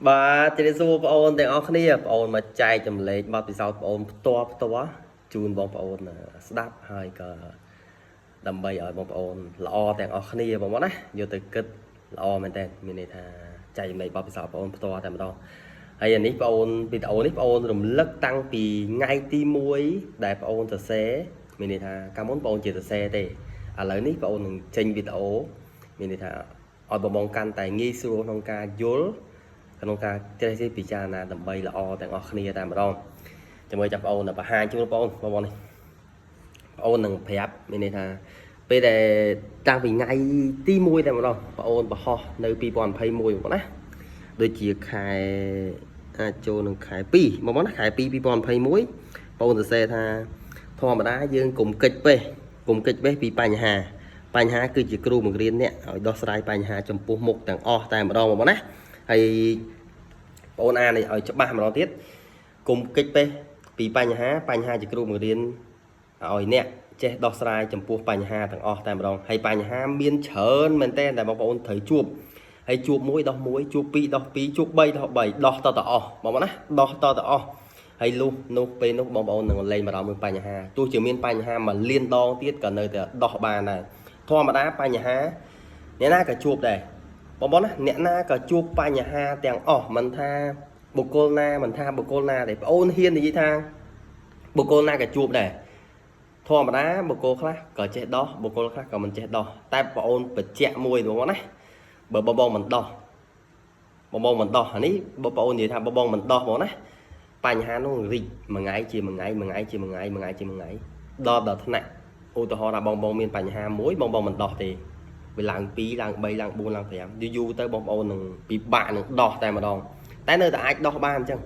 បាទជម្រាបសួរបងប្អូនទាំងអស់គ្នាបងប្អូនមកចែកចម្លែកបទពិសោធន៍បងប្អូនផ្ទាល់ផ្ទាល់ជូនបងប្អូនស្ដាប់ហើយក៏ដើម្បីឲ្យបងប្អូនល្អទាំងអស់គ្នាបងប្អូនណាយកទៅគិតល្អមែនតើមានន័យថាចែកចម្លែកបទពិសោធន៍បងប្អូនផ្ទាល់តែម្ដងហើយអានេះបងប្អូនវីដេអូនេះបងប្អូនរំលឹកតាំងពីថ្ងៃទី1ដែលបងប្អូនសរសេរមានន័យថាកាលមុនបងប្អូនជាសរសេរទេឥឡូវនេះបងប្អូននឹងចេញវីដេអូមានន័យថាឲ្យបងបងកាន់តែងាយស្រួលក្នុងការយល់ ក្នុងការជ្រើសរើសពិចារណាដើម្បីល្អទាំងអស់គ្នាតែម្ដងចាំមើលចាំបងអូនបង្ហាញជូនបងអូនបងប្អូននេះបងអូននឹងប្រាប់មានន័យថាពេលដែលតាំងពីថ្ងៃទី1តែម្ដងបងអូនបង្ហោះនៅ2021បងប្អូនណាដូចជាខែអាចចូលនឹងខែ2បងប្អូនណាខែ2 2021បងអូនសរសេរថាធម្មតាយើងកុំកិច្ចពេះកុំកិច្ចពេះពីបញ្ហា បញ្ហាគឺជាគ្រូបង្រៀនអ្នកឲ្យដោះស្រាយបញ្ហាចំពោះមុខទាំងអស់តែម្ដងបងប្អូនណាហើយ បងអូនអាននេះឲ្យច្បាស់ម្ដងទៀតកុំកិច្ចពេះពីបញ្ហាបញ្ហាជាគ្រូបង្រៀនឲ្យអ្នកចេះដោះស្រាយចំពោះបញ្ហាទាំងអស់តែម្ដងហើយបញ្ហាមានច្រើនមែនតើតែបងប្អូនត្រូវជួបហើយជួបមួយដោះមួយជួបពីរដោះពីរជួប3ដោះ3ដោះតតអស់បងប្អូនណាដោះតតអស់ហើយលុះនោះពេលនោះបងប្អូននឹងលែងបារម្ភមួយបញ្ហាទោះជាមានបញ្ហាមួយលានដងទៀតក៏នៅតែដោះបានដែរធម្មតាបញ្ហាអ្នកណាក៏ជួបដែរ បងប្អូនណាអ្នកណាក៏ជួបបញ្ហាទាំងអស់មិនថាបុគ្គលណាមិនថាបុគ្គលណាទេបងអូនហ៊ាននិយាយថាបុគ្គលណាក៏ជួបដែរធម្មតាបុគ្គលខ្លះក៏ចេះដោះបុគ្គលខ្លះក៏មិនចេះដោះតែបងអូនបញ្ជាក់មួយបងប្អូនណាបើបងបងមិនដោះបងបងមិនដោះអានេះបងប្អូននិយាយថាបងបងមិនដោះបងណាបញ្ហានោះរីកមួយថ្ងៃជាមួយថ្ងៃមួយថ្ងៃជាមួយថ្ងៃមួយថ្ងៃជាមួយថ្ងៃដល់ដល់ថ្នាក់ឧទាហរណ៍ថាបងបងមានបញ្ហាមួយបងបងមិនដោះទេ វាឡើង2ឡើង3ឡើង4ឡើង5យូរយូរទៅបងប្អូននឹងពិបាកនឹងដោះតែម្ដងតែនៅតែអាចដោះបានអញ្ចឹង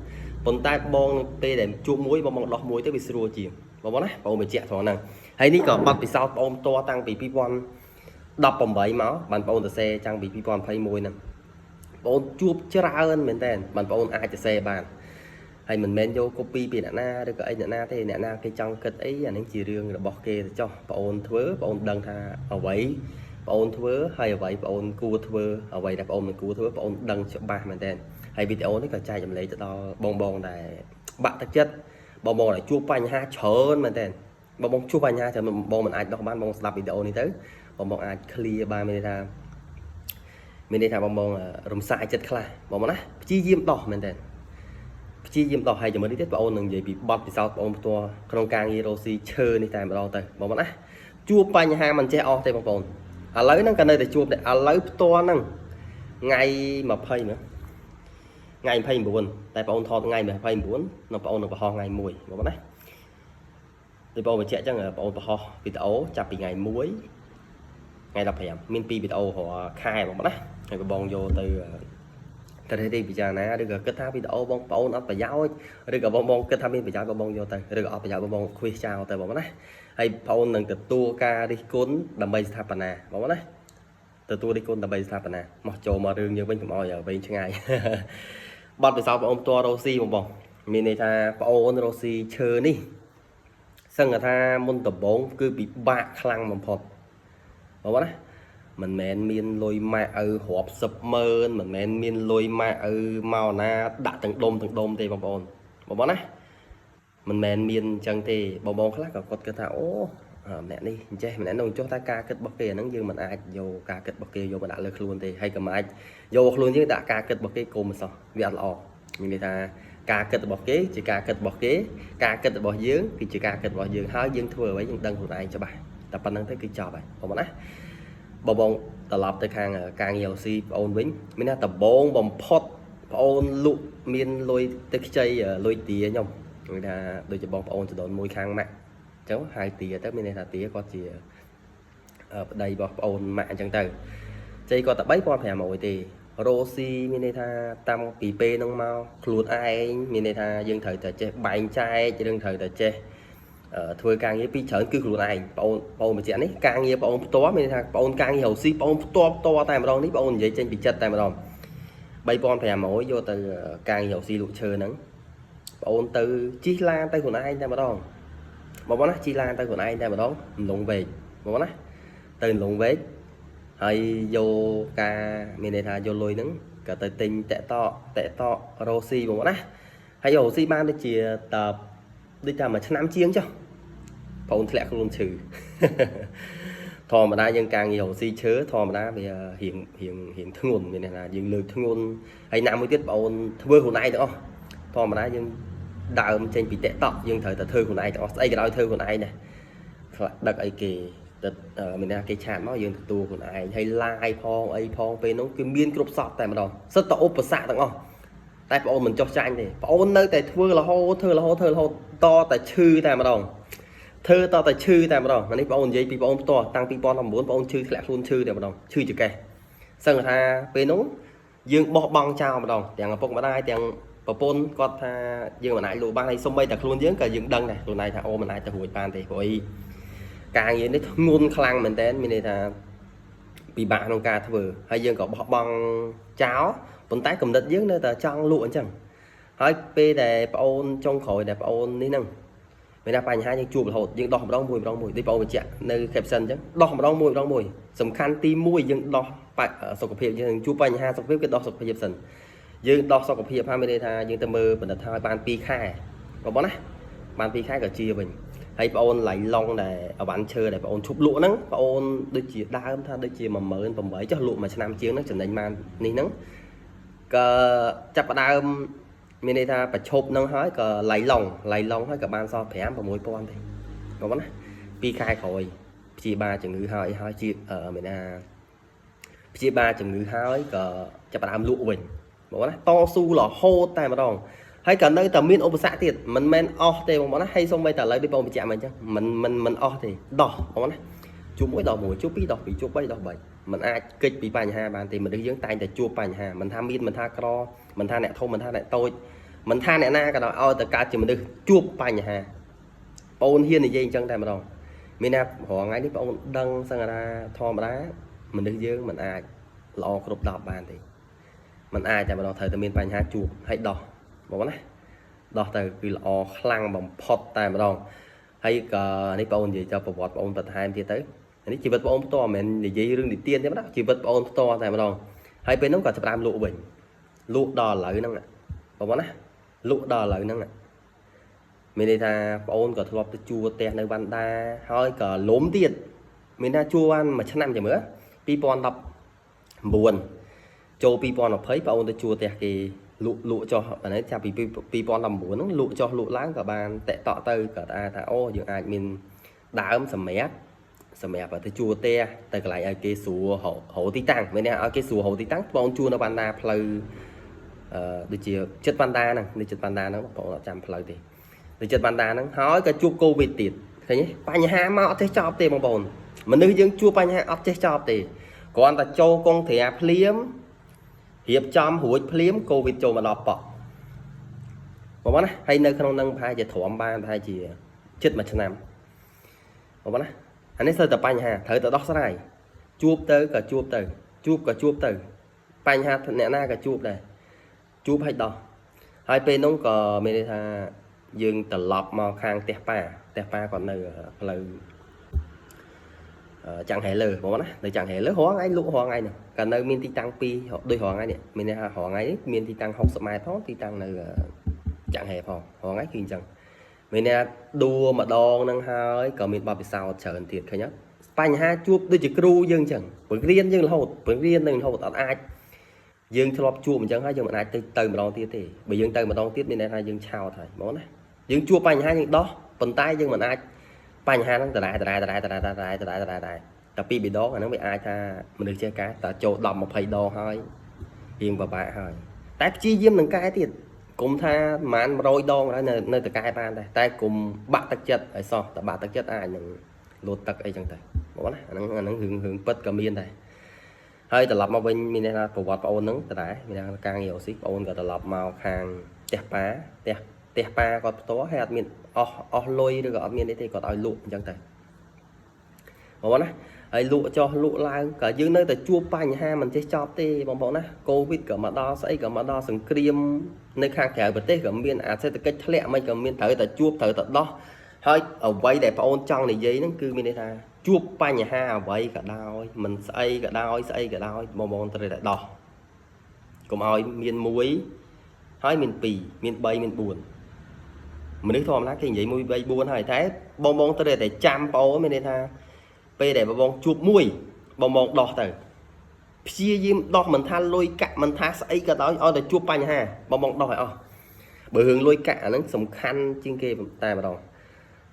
ប៉ុន្តែបងនឹងពេលដែលជួបមួយបងបងដោះមួយទៅវាស្រួលជាងបងប្អូនណាបងបញ្ជាក់ត្រង់ហ្នឹងហើយនេះក៏បទពិសោធន៍បងផ្ទាល់តាំងពី2018មកបានបងសរសេរតាំងពី2021ហ្នឹងបងជួបច្រើនមែនតើបានបងអាចសរសេរបានហើយមិនមែនយក copy ពីអ្នកណាឬក៏អីអ្នកណាទេអ្នកណាគេចង់គិតអីអានេះជារឿងរបស់គេទៅចុះបងអូនធ្វើបងអូនដឹងថាអ្វី បងអូនធ្វើហើយអ្វីបងអូនគួរធ្វើអ្វីដែលបងអូនមិនគួរធ្វើបងអូនដឹងច្បាស់មែនតើហើយវីដេអូនេះក៏ចែករំលែកទៅដល់បងបងដែលបាក់ទឹកចិត្តបងបងដែលជួបបញ្ហាច្រើនមែនតើបងបងជួបបញ្ហាច្រើនបងមិនអាចដោះបានបងស្ដាប់វីដេអូនេះទៅបងបងអាច clear បានមានន័យថាបងបងរំសាយចិត្តខ្លះបងបងណាព្យាយាមដោះមែនតើព្យាយាមដោះហើយជាមួយនេះទៀតបងអូននឹងនិយាយពីបទពិសោធន៍បងអូនផ្ទាល់ក្នុងការងាររកស៊ីឈើនេះតែម្ដងទៅបងបងណាជួបបញ្ហាមិនចេះអស់ទេបងប្អូន ឥឡូវហ្នឹងក៏នៅតែជួបដែរឥឡូវផ្ទាល់ហ្នឹងថ្ងៃ20មើលថ្ងៃ29តែបងអូនថតថ្ងៃ29នៅបងអូននឹងបង្ហោះថ្ងៃ1បងប្អូនណាដូចបងបញ្ជាក់អញ្ចឹងបងអូនបង្ហោះវីដេអូចាប់ពីថ្ងៃ1ថ្ងៃ15មាន2វីដេអូរាល់ខែបងប្អូនណាហើយក៏បងយកទៅទៅទេពិចារណាឬក៏គិតថាវីដេអូបងប្អូនអត់ប្រយោជន៍ឬក៏បងបងគិតថាមានប្រយោជន៍បងបងយកទៅឬក៏អត់ប្រយោជន៍បងបងខ្វះចោលទៅបងប្អូនណាហើយបងអូននឹងទទួលការរិះគន់ដើម្បីស្ថាបនាបងប្អូនណាទទួលរិះគន់ដើម្បីស្ថាបនាមកចូលមករឿងយើងវិញកុំឲ្យវែងឆ្ងាយ បទពិសោធន៍បងអូនផ្ទាល់រ៉ូស៊ីបងបងមានន័យថាបងអូនរ៉ូស៊ីឈើនេះសឹងថាមុនដំបូងគឺពិបាកខ្លាំងបំផុតបងប្អូនណាមិនមែនមានលុយម៉ែឪរាប់សិបម៉ឺនមិនមែនមានលុយម៉ែឪមកណាដាក់ទាំងដុំទាំងដុំទេបងប្អូនបងប្អូនណាមិនមែនមានអញ្ចឹងទេបងបងខ្លះក៏គាត់គិតថាអូម្នាក់នេះអញ្ចេះម្នាក់នោះចុះតែការគិតរបស់គេអាហ្នឹងយើងមិនអាចយកការគិតរបស់គេយកមកដាក់លើខ្លួនទេហើយក៏មិនអាចយកខ្លួនយើងដាក់ការគិតរបស់គេគុំមិនសោះវាអត់ល្អមានន័យថាការគិតរបស់គេជាការគិតរបស់គេការគិតរបស់យើងគឺជាការគិតរបស់យើងហើយយើងធ្វើអ្វីយើងដឹងខ្លួនឯងច្បាស់តែប៉ុណ្្នឹងទៅគឺចប់ហើយបងប្អូនណាបងបងត្រឡប់ទៅខាងការងារ OC បងអូនវិញមានថាដំបងបំផុតបងអូនលក់មានលុយទៅខ្ចីលុយទាខ្ញុំគឺថាដូចជាបងប្អូនចដូនមួយខាងម៉ាក់អញ្ចឹងហៅទាទៅមានន័យថាទាគាត់ជាប្តីរបស់ប្អូនម៉ាក់អញ្ចឹងទៅជ័យគាត់តែ3500ទេរ៉ូស៊ីមានន័យថាតាំងពីពេលហ្នឹងមកខ្លួនឯងមានន័យថាយើងត្រូវតែចេះបែងចែកយើងត្រូវតែចេះធ្វើការងារពីច្រើនគឺខ្លួនឯងបងបងបញ្ជាក់នេះការងារបងផ្ទាល់មានន័យថាបងការងាររកស៊ីបងផ្ទាល់ផ្ទាល់តែម្ដងនេះបងនិយាយចេញពីចិត្តតែម្ដង3500យកទៅការងាររកស៊ីលក់ឈើហ្នឹងបងទៅជិះឡានទៅខ្លួនឯងតែម្ដងបងប្អូនណាជិះឡានទៅខ្លួនឯងតែម្ដងអំឡុងវែកបងប្អូនណាទៅអំឡុងវែក ហើយយកការមានន័យថាយកលុយហ្នឹង ក៏ទៅទិញតាក់តកតាក់តករ៉ូស៊ីបងប្អូនណាហើយរ៉ូស៊ីបានដូចជាតដូចតែមួយឆ្នាំជាងចុះបងធ្លាក់ខ្លួនឈឺ ធម្មតាយើងការងាររកស៊ីឈើធម្មតាវារៀងរៀងរៀងធ្ងន់មានន័យថាយើងលើកធ្ងន់ហើយណាមួយទៀតបងអូនធ្វើខ្លួនឯងទាំងអស់ធម្មតាយើងដើមចេញពី TikTok យើងត្រូវតែធ្វើខ្លួនឯងទាំងអស់ស្អីក៏ដោយធ្វើខ្លួនឯងដែរខ្លះដឹកអីគេទៅមានណាគេ chat មកយើងទទួលខ្លួនឯងហើយ live ផងអីផងពេលនោះគឺមានគ្រប់សពតែម្ដងសិតតែឧបសគ្គទាំងអស់តែបងអូនមិនចោះចាញ់ទេបងអូននៅតែធ្វើរហូតធ្វើរហូតធ្វើរហូតតតែឈឺតែម្ដង ធ្វើតតែឈឺតែម្ដងអានេះបងអូននិយាយពីបងអូនផ្ទាល់តាំងពី2019បងអូនឈឺធ្លាក់ខ្លួនឈឺតែម្ដងឈឺចង្កេះសឹងថាពេលនោះយើងបោះបង់ចោលម្ដងទាំងឪពុកម្ដាយទាំងប្រពន្ធគាត់ថាយើងមិនអាចលក់បានហើយសំបីតែខ្លួនយើងក៏យើងដឹងដែរខ្លួនឯងថាអូមិនអាចទៅរួចបានទេព្រោះអីការងារនេះធ្ងន់ខ្លាំងមែនតើមានន័យថាពិបាកក្នុងការធ្វើហើយយើងក៏បោះបង់ចោលប៉ុន្តែកំណត់យើងនៅតែចង់លក់អញ្ចឹងហើយពេលដែលប្អូនចុងក្រោយដែលប្អូននេះហ្នឹង មានថាបញ្ហាយើងជួបរហូតយើងដោះម្ដងមួយម្ដងមួយដូចបងបញ្ជាក់នៅ caption អញ្ចឹងដោះម្ដងមួយម្ដងមួយសំខាន់ទី1យើងដោះសុខភាពយើងជួបបញ្ហាសុខភាពគឺដោះសុខភាពសិនយើងដោះសុខភាពហើយមានន័យថាយើងទៅមើលបណ្ឌិតហើយបាន2ខែបងប្អូនណាបាន2ខែក៏ជាវិញហើយបងអូនឡៃឡុងដែលអវ៉ាន់ឈើដែលបងអូនឈប់លក់ហ្នឹងបងអូនដូចជាដើមថាដូចជា18000ចុះលក់មួយឆ្នាំជាងហ្នឹងចំណេញបាននេះហ្នឹងក៏ចាប់ផ្ដើម មានន័យថាប្រឈប់នឹងហើយក៏ឡៃឡុងឡៃឡុងហើយក៏បានសល់5 6000ទេបងប្អូនណាពីរខែក្រោយព្យាបាលជំងឺហើយហើយជាមានថាព្យាបាលជំងឺហើយក៏ចាប់ផ្ដើមលក់វិញបងប្អូនណាតស៊ូរហូតតែម្ដងហើយក៏នៅតែមានឧបសគ្គទៀតមិនមែនអស់ទេបងប្អូនណាហើយសូម្បីតែឥឡូវដូចបងបញ្ជាក់មកអញ្ចឹងមិនមិនមិនអស់ទេដោះបងប្អូនណាជួបមួយដោះមួយជួបពីរដោះពីរជួបបីដោះបីมันអាចគេចពីបញ្ហាបានទេមនុស្សយើងតែងតែជួបបញ្ហាមិនថាមានមិនថាក្រមិនថាអ្នកធំមិនថាអ្នកតូច មិនថាអ្នកណាក៏ដោយឲ្យតែកើតជាមនុស្សជួបបញ្ហាបងអូនហ៊ាននិយាយអញ្ចឹងតែម្ដងមានណារាល់ថ្ងៃនេះបងអូនដឹងសង្ហាធម្មតាមនុស្សយើងមិនអាចល្អគ្រប់10បានទេมันអាចតែម្ដងត្រូវតែមានបញ្ហាជួបហើយដោះបងប្អូនណាដោះទៅគឺល្អខ្លាំងបំផុតតែម្ដងហើយក៏នេះបងអូននិយាយចោលប្រវត្តិបងអូនបន្ថែមទៀតទៅនេះជីវិតបងអូនផ្ទាល់មិនមែននិយាយរឿងនិទានទេណាជីវិតបងអូនផ្ទាល់តែម្ដងហើយពេលនោះក៏ចាប់ផ្ដើមលក់វិញលក់ដល់ឥឡូវហ្នឹងបងប្អូនណា លក់ដល់ឥឡូវហ្នឹងមានន័យថាប្អូនក៏ធ្លាប់ទៅជួលផ្ទះនៅវ៉ាន់ដាហើយក៏លំទៀតមានថាជួលបានមួយឆ្នាំចាំមើល2019ចូល2020ប្អូនទៅជួលផ្ទះគេលក់លក់ចុះអានេះចាប់ពី2019ហ្នឹងលក់ចុះលក់ឡើងក៏បានតាក់តក់ទៅក៏ថាអូយើងអាចមានដើមសម្រាប់ទៅជួលផ្ទះទៅកន្លែងឲ្យគេស្រួលរកទីតាំងមានន័យឲ្យគេស្រួលរកទីតាំងបងជួលនៅវ៉ាន់ដាផ្លូវ អឺដូចជាចិត្តវ៉ាន់ដាហ្នឹងនេះចិត្តវ៉ាន់ដាហ្នឹងបងប្អូនអត់ចាំផ្លូវទេដូចចិត្តវ៉ាន់ដាហ្នឹងហើយក៏ជួបកូវីដទៀតឃើញទេបញ្ហាមកអត់ចេះចប់ទេបងប្អូនមនុស្សយើងជួបបញ្ហាអត់ចេះចប់ទេគ្រាន់តែចូលកុងត្រាភ្លាមរៀបចំរួចភ្លាមកូវីដចូលមកដល់ប៉ក់បងប្អូនណាហើយនៅក្នុងនឹងប្រហែលជាទ្រាំបានប្រហែលជាជិតមួយឆ្នាំបងប្អូនណាអានេះស្ទើរតែបញ្ហាត្រូវតែដោះស្រាយជួបទៅក៏ជួបទៅជួបក៏ជួបទៅបញ្ហាអ្នកណាក៏ជួបដែរ ជួបឲ្យដោះហើយពេលនោះក៏មានន័យថាយើងត្រឡប់មកខាងផ្ទះប៉ាផ្ទះប៉ាគាត់នៅផ្លូវចាំងហែលើបងណានៅចាំងហែលើរងថ្ងៃលក់រងថ្ងៃនោះក៏នៅមានទីតាំងពីរដូចរងថ្ងៃនេះមានន័យថារងថ្ងៃនេះមានទីតាំង60ម៉ែត្រផងទីតាំងនៅចាំងហែផងរងថ្ងៃគឺអញ្ចឹងមានន័យថាដួម្ដងនឹងហើយក៏មានបទពិសោធន៍ច្រើនទៀតឃើញអត់បញ្ហាជួបដូចជាគ្រូយើងអញ្ចឹងបង្រៀនយើងរហូតបង្រៀននឹងរហូតអត់អាច យើងធ្លាប់ជួបអញ្ចឹងហើយយើងមិនអាចទៅទៅម្ដងទៀតទេបើយើងទៅម្ដងទៀតមានន័យថាយើងឆោតហើយហ្មងណាយើងជួបបញ្ហាយើងដោះប៉ុន្តែយើងមិនអាចបញ្ហាហ្នឹងដដែលដដែលដដែលដដែលដដែលដដែលដដែលដដែលតែពីរបីដងអាហ្នឹងវាអាចថាមនុស្សចេះកែតែចូល10 20ដងហើយរៀងពិបាកហើយតែព្យាយាមនឹងកែទៀតគុំថាប្រហែល100ដងហើយនៅនៅតែកែបានដែរតែគុំបាក់ទឹកចិត្តឲ្យសោះតែបាក់ទឹកចិត្តអាចនឹងលោតទឹកអីចឹងទៅបងណាអាហ្នឹងអាហ្នឹងរឿងរឿងពិតក៏មានដែរ ហើយត្រឡប់មកវិញមានន័យថាប្រវត្តិប្អូនហ្នឹងដដែលមានន័យថាការងារអូស៊ីប្អូនក៏ត្រឡប់មកខាងផ្ទះប៉ាផ្ទះផ្ទះប៉ាគាត់ផ្ទាល់ហើយអត់មានអស់អស់លុយឬក៏អត់មានអីទេគាត់ឲ្យលក់អញ្ចឹងទៅបងប្អូនណាហើយលក់ចុះលក់ឡើងក៏យើងនៅតែជួបបញ្ហាមិនចេះចប់ទេបងប្អូនណាកូវីដក៏មកដល់ស្អីក៏មកដល់សង្គ្រាមនៅខាងក្រៅប្រទេសក៏មានអាសេដ្ឋកិច្ចធ្លាក់មិនក៏មានត្រូវតែជួបត្រូវតែដោះហើយអ្វីដែលបងអូនចង់និយាយហ្នឹងគឺមានន័យថាជួបបញ្ហាអ្វីក៏ដោយមិនស្អីក៏ដោយស្អីក៏ដោយបងប្អូនត្រូវតែដោះ កុំឲ្យមាន1ហើយមាន2មាន3មាន4មនុស្សធម្មតាគេនិយាយ1 3 4ហើយតែបងបងត្រូវតែចាំបងអូនមានន័យថាពេលដែលបងបងជួបមួយបងបងដោះទៅព្យាយាមដោះមិនថាលុយកាក់មិនថាស្អីក៏ដោយឲ្យតែជួបបញ្ហាបងបងដោះឲ្យអស់បើរឿងលុយកាក់អាហ្នឹងសំខាន់ជាងគេតែម្ដង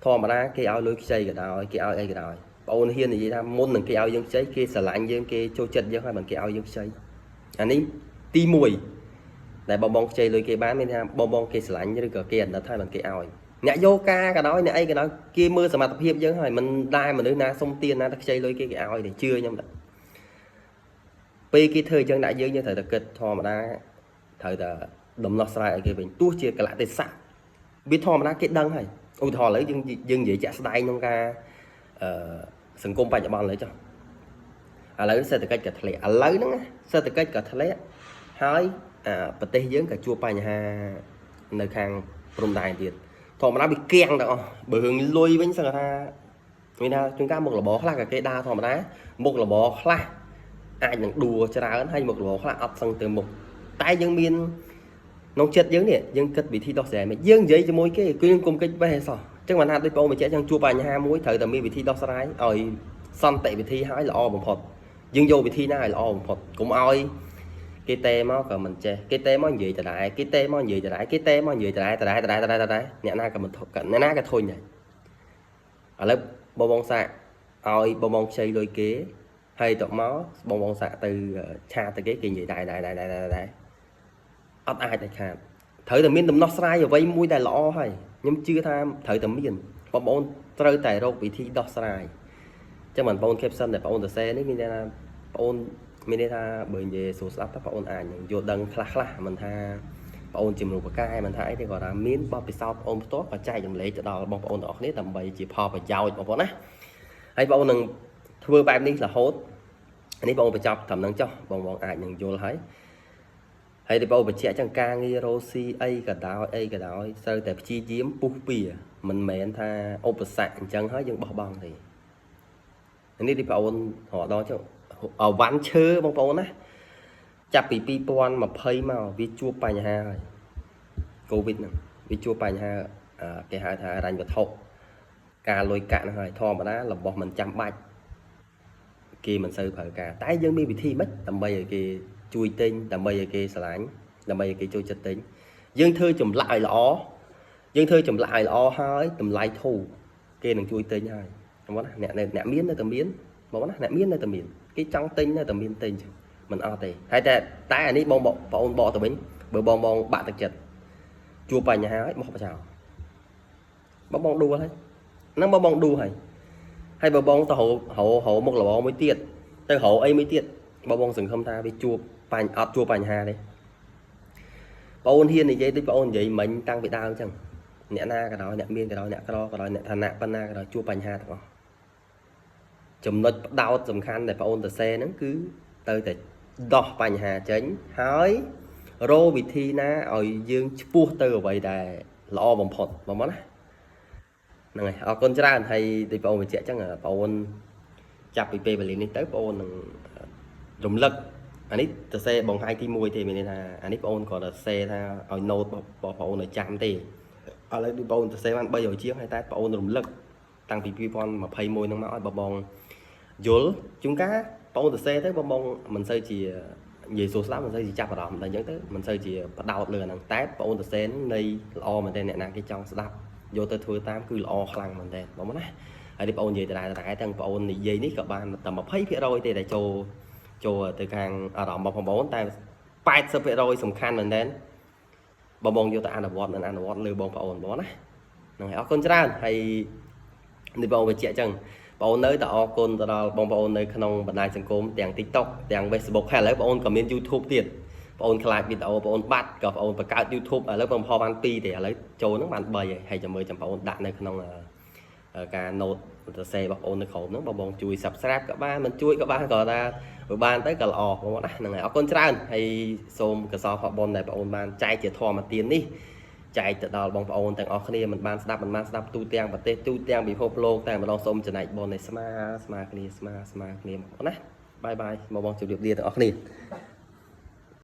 ធម្មតាគេឲ្យលុយខ្ចីក៏ដោយគេឲ្យអីក៏ដោយបងអូនហ៊ាននិយាយថាមុននឹងគេឲ្យយើងខ្ចីគេស្រឡាញ់យើងគេចូលចិត្តយើងហើយមិនគេឲ្យយើងខ្ចីអានេះទី1ដែលបងបងខ្ចីលុយគេបានមានថាបងបងគេស្រឡាញ់ឬក៏គេអាណិតហើយមិនគេឲ្យអ្នកយកការក៏ដោយអ្នកអីក៏ដោយគេមើលសមត្ថភាពយើងហើយមិនដែលមនុស្សណាសុំទានណាតែខ្ចីលុយគេគេឲ្យទេជឿខ្ញុំដែរពេលគេធ្វើអញ្ចឹងដាក់យើងយើងត្រូវតែគិតធម្មតាត្រូវតែដំណោះស្រាយឲ្យគេវិញទោះជាកលៈទេសៈវាធម្មតាគេដឹងហើយឧទាហរណ៍ឥឡូវយើងយើងនិយាយជាក់ស្ដែងក្នុងការអឺសង្គមបច្ចុប្បន្នឥឡូវចុះឥឡូវសេដ្ឋកិច្ចក៏ធ្លាក់ឥឡូវហ្នឹងណាសេដ្ឋកិច្ចក៏ធ្លាក់ហើយអាប្រទេសយើងក៏ជួបបញ្ហានៅខាងព្រំដែនទៀតធម្មតាវាគៀងទាំងអស់បើរឿងលុយវិញសឹងថាមានថាជួនកាលមុខរបរខ្លះក៏គេដើរធម្មតាមុខរបរខ្លះអាចនឹងដួច្រើនហើយមុខរបរខ្លះអត់សឹងទៅមុខតែយើងមានក្នុងចិត្តយើងនេះយើងគិតវិធីដោះស្រាយមិនយើងនិយាយជាមួយគេគឺយើងគុំកិច្ចវេះឲ្យសោះអញ្ចឹងបានថាដូចបងបញ្ជាក់ចឹងជួបបញ្ហាមួយត្រូវតែមានវិធីដោះស្រាយឲ្យសន្តិវិធីឲ្យល្អបំផុតយើងយកវិធីណាឲ្យល្អបំផុតកុំឲ្យគេតេមកក៏មិនចេះគេតេមកនិយាយដដែលគេតេមកនិយាយដដែលគេតេមកនិយាយដដែលដដែលដដែលដដែលដដែលអ្នកណាក៏មិនអ្នកណាក៏ធុញដែរឥឡូវបងបងសាកឲ្យបងបងខ្ចីលុយគេហើយទៅមកបងបងសាកទៅ chat ទៅគេគេនិយាយដែរដែរដែរដែរដែរអត់អាចតែខាតត្រូវតែមានដំណោះស្រាយអ្វីមួយដែលល្អហើយខ្ញុំជឿថាត្រូវតែមានបងប្អូនត្រូវតែរកវិធីដោះស្រាយចឹងបងប្អូន caption ដែលបងប្អូនសរសេរនេះមានន័យថាបងប្អូនមានន័យថាបើនិយាយស្រួលស្ដាប់ទៅបងប្អូនអាចនឹងយល់ដឹងខ្លះខ្លះមិនថាបងប្អូនជាមនុស្សបកែមិនថាអីទេគាត់ថាមានបទពិសោធន៍បងប្អូនផ្ទាល់ក៏ចែករំលែកទៅដល់បងប្អូនទាំងអស់គ្នាដើម្បីជាផលប្រយោជន៍បងប្អូនណាហើយបងប្អូននឹងធ្វើបែបនេះរហូតនេះបងបញ្ចប់ត្រឹមហ្នឹងចុះបងបងអាចនឹងយល់ហើយហើយទីបងបញ្ជាក់ចឹងការងាររ៉ូស៊ីអីក៏ដោយអីក៏ដោយត្រូវតែព្យាយាមពុះពៀមិនមែនថាឧបសគ្គអញ្ចឹងហើយយើងបោះបង់ទេនេះទីបងអូនរកដល់ចឹងអវ៉ាន់ឈើបងប្អូនណាចាប់ពី2020មកវាជួបបញ្ហាហើយកូវីដហ្នឹងវាជួបបញ្ហាគេហៅថារញ្ញវត្ថុការលុយកាក់ហ្នឹងហើយធម្មតារបស់មិនចាំបាច់គេមិនសូវប្រើការតែយើងមានវិធីម៉េចដើម្បីឲ្យគេជួយទិញដើម្បីឲ្យគេស្រឡាញ់ដើម្បីឲ្យគេចូលចិត្តទិញយើងធ្វើចម្លាក់ឲ្យល្អយើងធ្វើចម្លាក់ឲ្យល្អហើយតម្លៃធូរគេនឹងជួយទិញហើយបងណាអ្នកអ្នកមាននៅតែមានបងណាអ្នកមាននៅតែមានគេចង់ទិញនៅតែមានទិញចឹងមិនអត់ទេហើយតែតែអានេះបងបងអូនបកទៅវិញបើបងបងបាក់ទឹកចិត្តជួបបញ្ហាហើយបោះបចោលបងបងដួលហើយហ្នឹងបងបងដួលហើយហើយបើបងទៅរករកមុខរបរមួយទៀតទៅរកអីមួយទៀតបងបងសង្ឃឹមថាវាជួបបញ្អត់ជួបបញ្ហាទេបងអូនហ៊ាននិយាយដូចបងអូននិយាយមិញតាំងពីដើមអញ្ចឹងអ្នកណាក៏ដោយអ្នកមានក៏ដោយអ្នកក្រក៏ដោយអ្នកឋានៈប៉ុណ្ណាក៏ដោយជួបបញ្ហាទាំងអស់ចំណុចផ្ដោតសំខាន់ដែលបងអូនទៅសេហ្នឹងគឺទៅតែដោះបញ្ហាចេញហើយរកវិធីណាឲ្យយើងឆ្ពោះទៅអ្វីដែលល្អបំផុតបងប្អូនណាហ្នឹងហើយអរគុណច្រើនហើយដូចបងអូនបញ្ជាក់អញ្ចឹងបងអូនចាប់ពីពេលវេលានេះទៅបងអូននឹងរំលឹកអានេះទៅសេបង្ហាញទី1ទេមានន័យថាអានេះបងអូនគ្រាន់តែសេថាឲ្យ note បងប្អូនឲ្យចាំទេឥឡូវដូចបងអូនទៅសេបាន300ជាងហើយតែបងអូនរំលឹកតាំងពី2021ហ្នឹងមកឲ្យបងបងយល់ជួនកាលបងអូនទៅសេទៅបងបងមិនសូវជានិយាយសួរស្ដាប់មិនសូវជាចាប់អារម្មណ៍តែអញ្ចឹងទៅមិនសូវជាបដោតលើអាហ្នឹងតែបងអូនទៅសេនៃល្អមែនទែនអ្នកណាគេចង់ស្ដាប់យកទៅធ្វើតាមគឺល្អខ្លាំងមែនទែនបងណាហើយនេះបងអូននិយាយដដែលដដែលទាំងបងអូននិយាយនេះក៏បានតែ20%ទេដែលចូលចូលទៅខាងអារម្មណ៍របស់បងប្អូនតែ80%សំខាន់មែនទែនបងបងយកទៅអនុវត្តនិងអនុវត្តលើបងប្អូនបងណាហ្នឹងហើយអរគុណច្រើនហើយនេះបងបញ្ជាក់អញ្ចឹងបងអូននៅតែអរគុណទៅដល់បងប្អូននៅក្នុងបណ្ដាញសង្គមទាំង TikTok ទាំង Facebook ហើយឥឡូវបងអូនក៏មាន YouTube ទៀតបងអូនខ្លាចវីដេអូបងអូនបាត់ក៏បងអូនបង្កើត YouTube ឥឡូវបងផលបាន2ទេឥឡូវចូលហ្នឹងបាន3ហើយហើយចាំមើលចាំបងអូនដាក់នៅក្នុងការ note សរសេររបស់បងអូននៅក្រោមហ្នឹងបងបងជួយ Subscribe ក៏បានមិនជួយក៏បានក៏ថាបើបានទៅក៏ល្អបងប្អូនណាហ្នឹងហើយអរគុណច្រើនហើយសូមកសលផលបុណ្យដែលបងអូនបានចែកជាធម្មទាននេះចែកទៅដល់បងប្អូនទាំងអស់គ្នាមិនបានស្ដាប់មិនបានស្ដាប់ទូទាំងប្រទេសទូទាំងពិភពលោកតែម្ដងសូមចំណែកបុណ្យឲ្យស្មើស្មើគ្នាស្មើស្មើគ្នាបងប្អូនណាbye bye បងបងជម្រាបលាទាំងអស់គ្នា។